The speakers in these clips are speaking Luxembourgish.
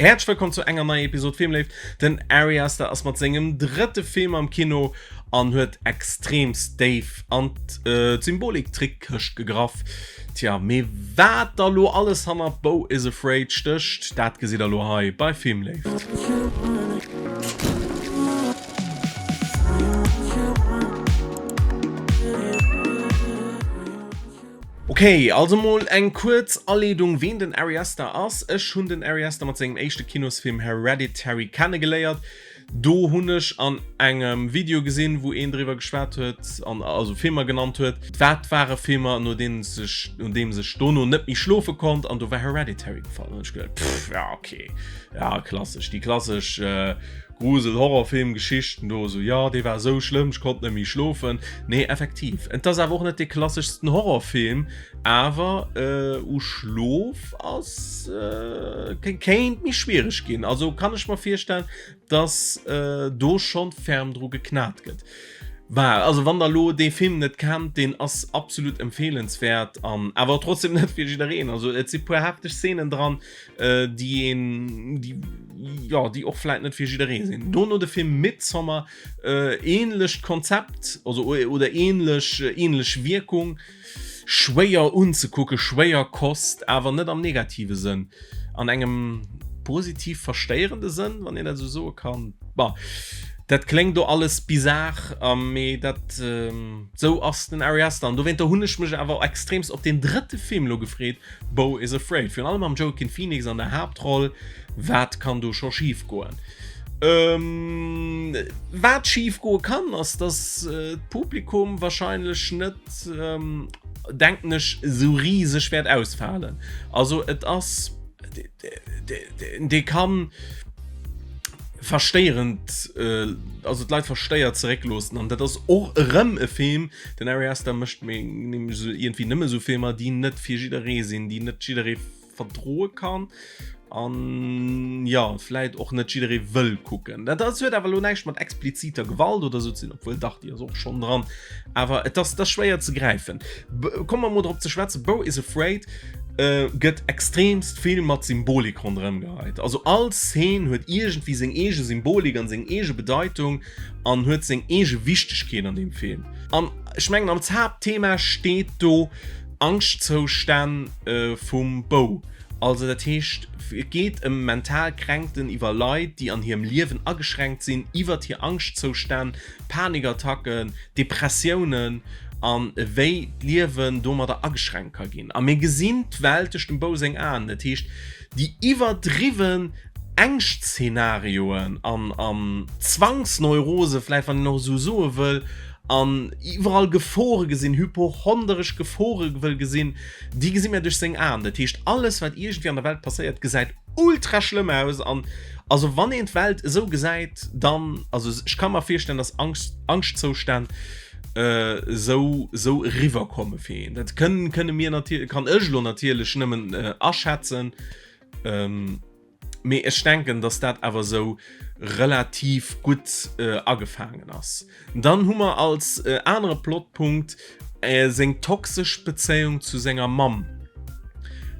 Häerzlech wëllkomm zu enger neier Episode Filmléift. Den Ari Aster ass mat sengem drëtte Film am Kino an huet extreemst déif an d'Symbolik-Trickkëscht gegraff. Tja, mee wat da lo alles hannert Beau is Afraid stécht, dat gesitt der lo hei bei Filmléift. Ok, also mol eng kuerz Aleedung ween den Ari Aster ass. Ech hunn den Ari Aster mat sengem éischte Kinosfilm Hereditary kennegeléiert. Do hunn ech an engem Video gesinn, wou een driwwer geschwat huet an also Filmer genannt huet. Wat ware Filmer no deenen sech, no deem sech dono net méi schlofe konnt an do war Hereditary gefall. An hunn ech geduet, pff, ja ok, ja klassesch, déi klassesch Grusel-Horrorfilm-Geschichten do, esou, jo, dee war esou schlëmm, ech konnt net méi schlofen. Nee, effektiv, et ass awer och net dee klasseschsten Horrorfilm, awer u Schlof ass, kéint méi schwiereg ginn. Also kann ech mer virstellen, dass do schonn ferm dru geknat gëtt. War, also wann der elo dee Film net kennt, deen ass absolut empfeelenswäert an awer trotzdem net fir jiddereen. Also et si puer hefteg Szenen dran, déi een, déi, jo, déi och vläit net fir jidderee sinn. Dono de Film Midsommar, ähnlecht Konzept, also oder ähnlech, ähnlech Wierkung, schwéier unzekucken, schwéier Kost, awer net am negative Sënn, an engem positiv verstéierende Sënn, wann een dat esou soe kann. Bon, dat kléngt do alles bizar, mee dat, esou ass den Ari Aster. An dowéinter hunn ech mech awer extremst op deen drëtte Film elo gefreet, Beau is Afraid, virun allem mam Joaquin Phoenix an der Haaptroll, wat kann do scho schif goen? Wat schif goe kann, ass dass d'Publikum wahrscheinlech net, denken ech, esou riseg wäert ausfalen. Also et ass, dee kann verstéierend, also d'Leit verstéiert zeréckloossen an dat ass och erëm e Film, Den Ari Aster mécht mir nämlech esou iergendwéi nëmme esou Filmer, déi net fir jidderee sinn, déi net jidderee verdroe kann an ja, vläit och net jidderee wëll kucken. Dat ass huet awer elo näischt mat expliziter Gewalt oder esou ze dinn, obwuel dach, déi ass och schonn dran, awer et ass, et ass schwéier ze gräifen. Komme mer mol drop ze schwätzen, Beau is Afraid gëtt extremst vill mat Symbolik ronderëm geheit. Also all Szene huet iergendwéi seng eege Symbolik an seng eege Bedeitung. an huet seng eege Wichtegkeet an deem Film. An ech mengen als Haaptthema steet do Angschtzoustänn vum Beau. Also dat heescht et geet ëm mental Kränkten iwwer Leit déi an hirem Liewen ageschränkt sinn, iwwert hir Angschtzoustänn, Panikattacken, Depressiounen an wéi d'Liewen domadder ageschränkt ka ginn. A mir gesinn d'Welt duerch dem Beau seng Aen. Dat heescht déi iwwerdriwwen Ängschtszenarioen an an Zwangsneurose, vläicht wann een och esou soe wëll, an iwwerall Gefore gesinn, hypochonderesch Gefore wëll gesinn, déi gesi mir duerch seng Aen. Dat heescht, alles wat iergendwéi an der Welt passéiert, gesäit ultra schlëmm aus an also wann een d'Welt esou gesäit, dann, also ech ka mer virstellen, dass Angscht, Angschtzoustänn esou esou eriwwerkomme fir een. Dat kënnen kënne mir natierlech, kann ech elo natierlech nëmmen aschätzen. Mee ech denken, dass dat awer esou relativ gutt agefaangen ass. Dann hu mer als anere Plotpunkt seng toxesch Bezéiung zu senger Mamm,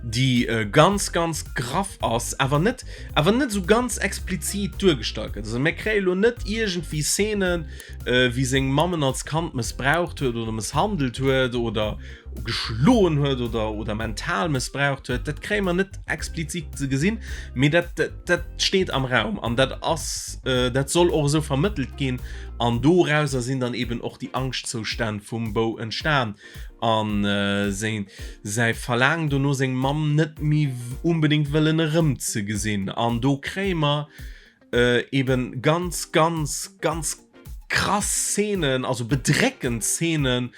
déi ganz, ganz graff ass, awer net, awer net esou ganz explizit duergestallt gëtt. Also mir kréie lo net iergendwéi Szenen, wéi seng Mamm en als Kand mëssbraucht huet oder mësshandelt huet oder geschloen huet oder, oder mental mëssbraucht huet, dat kréie mer net explizit ze gesinn, mee dat, dat, dat steet am Raum an dat ass, äh, dat soll och esou vermëttelt ginn an dorauser sinn dann eben och déi Angschtzoustänn vum Beau entstan an äh, seng, säi Verlaangen dono seng Mamm net méi unbedéngt wëllen erëmzegesinn an do kréie mer äh, eben ganz, ganz, ganz krass Szenen, also bedréckend Szenen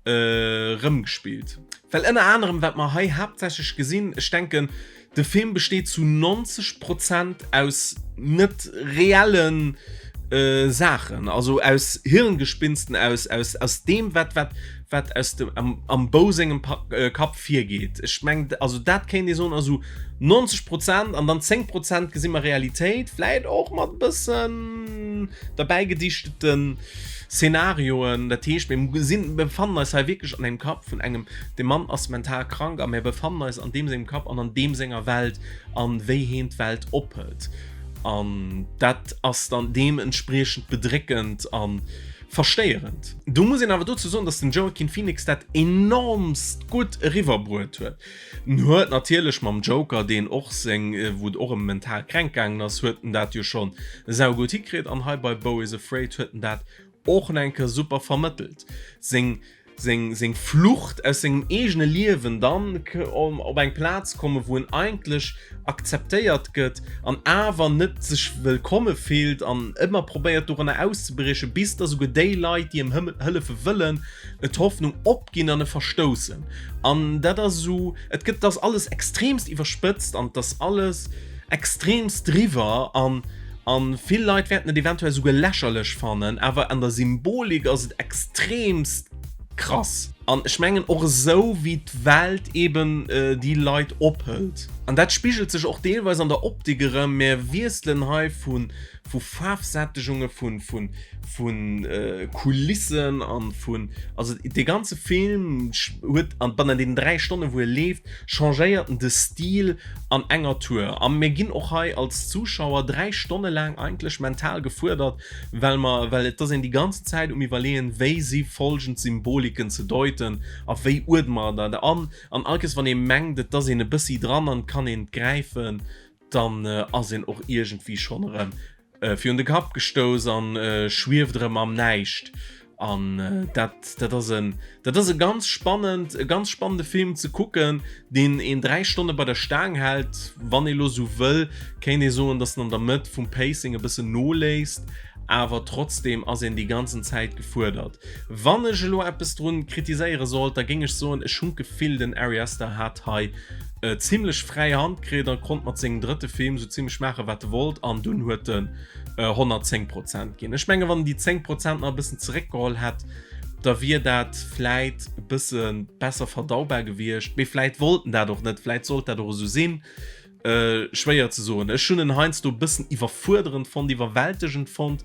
äh, rëmgespillt. Well ënner anerem, wat mer hei haaptsächlech gesinn, ech denken, de Film besteet zu 90 Prozent aus net reellen äh, Saachen, also aus Hirngespinsten, aus, aus, aus deem, wat, wat, wat aus dem, am, am Beau sengem Pa äh, Kapp virgeet. Ech mengen, also dat kéint ee soen, also 90 Prozent an dann 10 Prozent gesi mer Realitéit, vläit och mat e bëssen derbäigedichteten. Szenarioen. Dat heescht, mir sinn, mir befannen eis hei wierklech an engem Kapp vun engem, de Mann ass mental krank a mir befannen eis an deem sengem Kapp an an deem senger Welt an wéi heen d'Welt ophëlt. An dat ass dann deementspriechend bedréckend a verstéierend. Do muss een awer dozou soen, dass den Joaquin Phoenix dat enormst gutt eriwwerbruet huet. En huet natierlech mam Joker, deen och seng, wou et och ëm mental Kränk gaangen ass, huet en dat jo schonn saugutt hikritt an hei bei Beau is Afraid huet en dat och nach eng Kéier super vermëttelt. Seng, seng, seng Flucht aus sengem eegene Liewen, dann op eng Plaz kommen, wou en eigentlech akzeptéiert gëtt an awer net sech wëllkomme fillt an ëmmer probéiert doranner auszebriechen, bis da souguer déi Leit, déi em hëllefe wëllen, et d'Hoffnung opginn an e verstoussen. An dat ass esou, et gëtt, et ass alles extremst iwwerspëtzt an et ass alles extremst driwwer an an vill Leit wäerten et eventuell souguer lächerlech fannen, awer an der Symbolik ass et extremst krass. An ech mengen och esou wéi d'Welt eben déi Leit ophëlt. An dat spigelt sech och deelweis an der Optik erëm. Mir wiesselen hei vu vu Faarfsättegunge, vu vu vu Kulissen an vun, also dee ganze Film huet an bannent deenen 3 Stonnen wou e leeft, changéiert en de Stil an enger Tour. A mir ginn och hei als Zuschauer 3 Stonne laang eigentlech mental gefuerdert, well mer, well et ass een déi ganzen Zäit um Iwwerleeën, wéi si folgend Symboliken ze deuten a wéi uerde mer dat an. An all Kéiers wann ee mengt, et ass een e bëssi dran an et kann een et gräifen, dann ass een och iergendwéi schonn erëm virun de Kapp gestouss an schwieft erëm am Näischt. An dat, dat ass en, dat ass e ganz spannend, e ganz spannende Film ze kucken, deen een 3 Stonne bei der Staang hält. Wann ee lo sou wëll, kéint ee soen, dass en an der Mëtt vum Pacing e bëssen noléisst, awer trotzdem ass een déi ganzen Zäit gefuerdert. Wann ech elo eppes drun kritiséiere sollt, da géing ech soen, ech hunn d'Gefill, den Ari Aster hat hei zimlech fräi Hand kritt a konnt mat sengem drëtte Film sou zimlech maache wat e wollt an dunn huet en 110 Prozent ginn. Ech menge wann en déi 10 Prozent nach e bëssen zeréckgeholl hätt, da wier dat vläit e bësse besser verdaubar gewiescht. Mee vläit wollt en dat och net, vläit sollt dat och esou sinn. Schwéier ze soen. Ech hunn en heiansdo e bëssen iwwerfuerderend fonnt, iwwerwältegend fonnt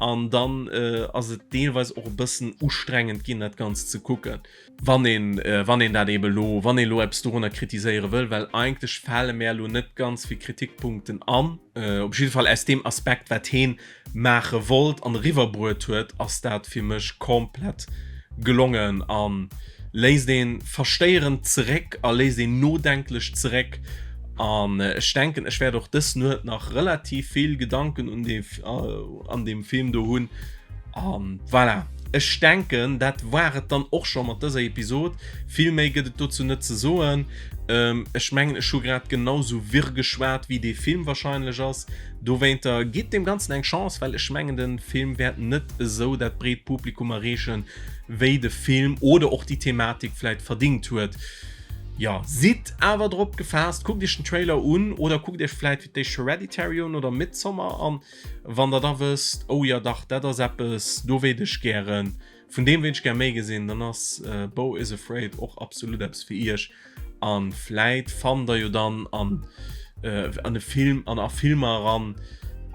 an dann ass et deelweis och e bëssen ustrengend ginn, dat Ganzt ze kucken. Wann een, wann een dat eebe lo, wann ee lo eppes dorunner kritiséiere wëll, well eigentlech fale mär elo net ganz vill Kritikpunkten an. Op jidde Fall aus deem Aspekt, wat heen maache wollt an eriwwerbruet huet, ass dat fir mech komplett gelongen a léisst ee verstéierend zeréck a léisst een nodenklech zeréck. An ech denken, ech wäert och dës Nuet nach relativ vill Gedanken un dee, an deem Film do hunn. An voilà, ech denken dat war et dann och scho mat dëser Episod. Vill méi gëtt et dozou net ze soen. Ech mengen ech hu grad genau sou wirr geschwat wéi dee Film wahrscheinlech ass. Dowéinter gitt deem Ganzen eng Chance, well ech mengen de Film wäert net esou dat breet Publikum erreechen wéi de Film oder och déi Thematik vläit verdingt huet. Jo, sidd awer drop gefaasst, kuckt iech den Trailer un oder kuckt iech vläit fir d'éischt Hereditary un oder Midsommar an. Wann der da wësst, oh jo dach, dat ass eppes, do wéilt ech gären, vun deem wéilt ech gär méi gesinn, dann ass Beau is Afraid och absolut eppes fir iech. A vläit fannt der jo dann an an e Film, an a Filmer eran,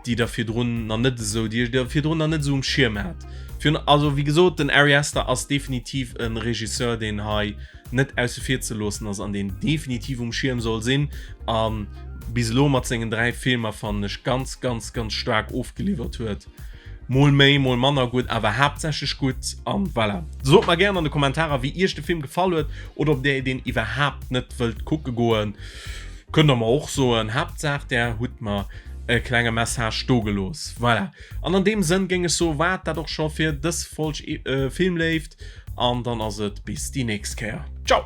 déi der virdrun nach net esou, déi der virdrun nach net esou um Schierm hat. Virun, also wéi gesot, den Ari Aster ass definitiv e Regisseur, deen hei net ausse vir ze loossen ass an deen definitiv um Schierm soll sinn a bis elo mat sengen 3 Filmer fannen ech ganz ganz ganz staark ofgeliwwert huet. Mol méi, mol manner gutt, awer haaptsächlech gutt an voilà. Sot mer gären an de Kommentarer wéi iech de Film gefall huet oder ob där deen iwwerhaapt net wëllt kucke goen. Kënnt der mer och soen, Haaptsaach där hutt mer e klenge Message do gelooss. Voilà. An an deem Sënn géing ech soen, war et dat och scho fir dës Folg Filmléift an dann ass et bis déi nächst Kéier. Ciao!